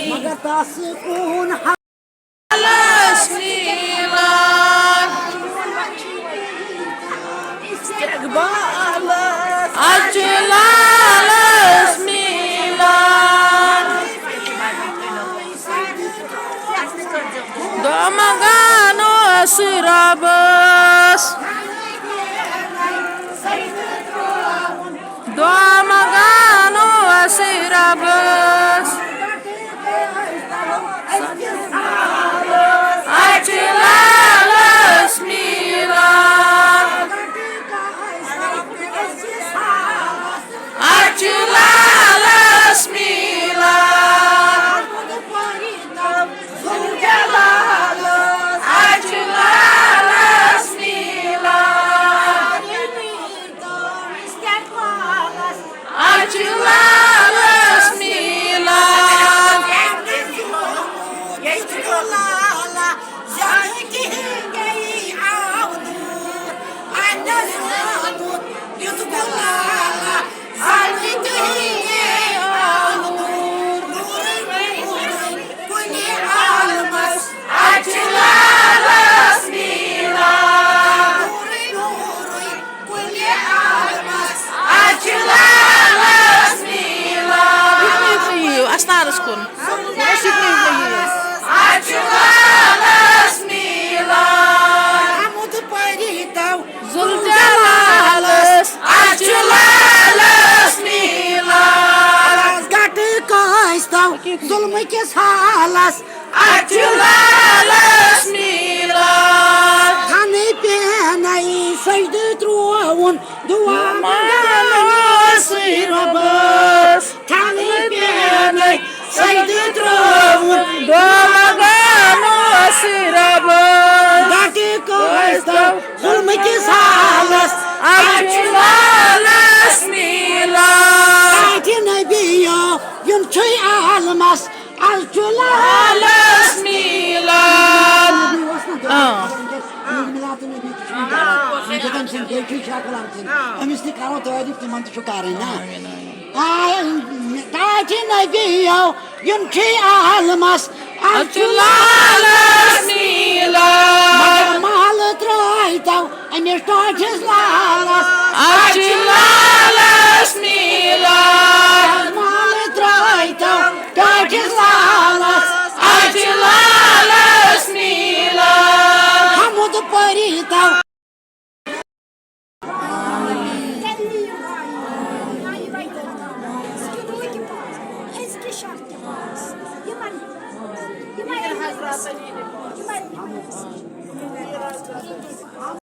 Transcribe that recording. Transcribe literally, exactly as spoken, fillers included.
مگر تس کُن حالس میلان۔ استقبالس اچھِ لالس میلان۔ دعا منگان اوس ربس۔ دعا منگان اوس ربس۔ اچھِ لالس میلان۔ اچھِ لالس میلان۔ اچھِ لالس میلان۔ اچھِ لالس میلان۔ اچھِ لالس میلان۔ اچھِ لالس میلان۔ یہِ کُن یِیِو، اَستارَس کُن۔ اَسہِ یہِ کُن یِیِو۔ اچھِ لالس میلان۔ حمد پٔرِتو ذوالجلالس۔ اچھِ لالس میلان۔ گٹہٕ کٲنٛسہِ تو ظُلمہٕ کِس حالس۔ اچھِ لالس میلان۔ تھنہٕ پینَے سجدٕ ترٛووُن، دُعا منٛگان اوسُے رۄبس۔ تھنہٕ پینَے سجدٕ ترٛووُن، دُعا منٛگان اوسُے رۄبس۔ گٹہٕ کٲنٛسہِ تو ظُلمہٕ کِس حالس۔ اچھِ لالس میلان۔ ساتھِ نبیو یُن چھُے عالمس۔ اچھِ لالس میلان۔ آ۔ میلاد النبی تہِ چھُ وٕنکیٚن۔ وٕنکیٚن چھُنہٕ بیٚیہِ چھُے شکل آسان۔ آ۔ أمِس تہِ کرو تعریٖف، تِمن تہِ چھُ کرٕنۍ نا۔ آ، ٹاٹھہِ نبیو یِم چھِ عالمس۔ اچھِ لالس میلان۔ مگر محل ترٛٲے تو أمِس ٹاٹھِس لالس۔ اچھِ لالس میلان۔ محل ترٛٲے تو ٹاٹھِس لالس۔ اچھِ لالس میلان۔ حمد پٔرِتو۔